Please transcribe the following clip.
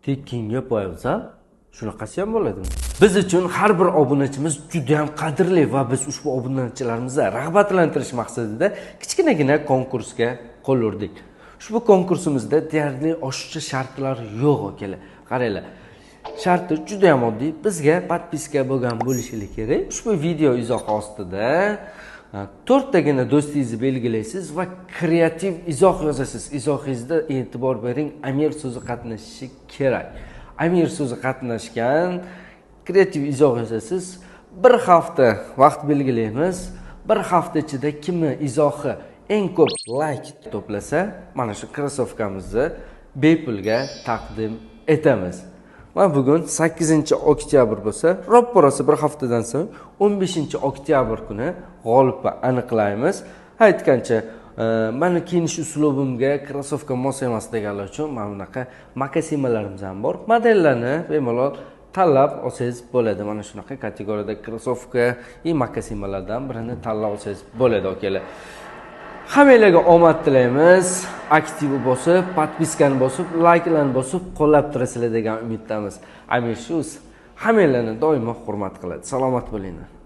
Tekinga poyabzal? Shunaqasi ham bo'ladimi? Biz uchun har bir obunachimiz juda ham qadrli va biz ushbu obunachilarimizni rag'batlantirish maqsadida kichkinagina konkursga qo'l urdik. Ushbu konkursimizda deyarli oshiqcha shartlar yo'q, akalar. Qaranglar. Sharti juda ham oddiy. Bizga подписка bo'lgan bo'lishi kerak. Ushbu video izohi ostida to'rttagina do'stingizni belgilaysiz va kreativ izoh yozasiz. Izohingizda e'tibor bering, Amir so'zi qatnashishi kerak. Amir so'zi qatnashgan kreativ izoh yozasiz. Bir hafta vaqt belgilaymiz. Bir hafta ichida kimni izohi eng ko'p layk to'plasa, mana shu krossovkamizni bepulga taqdim etamiz. Va bugun 8-oktyabr bo'lsa, roppa-rosa bir haftadan so'ng 15-oktyabr kuni g'olibni aniqlaymiz. Aytgancha, mani kiyinish uslubimga krossovka mos emas deganlar uchun mana bunaqa makasinlarimiz ham bor. Modellarni bemalol tanlab olsangiz bo'ladi. Mana shunaqa kategoriyada krossovka и makasinlardan birini tanlab olsangiz bo'ladi, akalar. Hammanglarga omad tilaymiz. Aktivni bosib, подписка ni bosib, layklarni bosib, qo'llab turasizlar degan umiddamiz. Amir Shoes hammanglarni doimo hurmat qiladi. Salomat bo'linglar.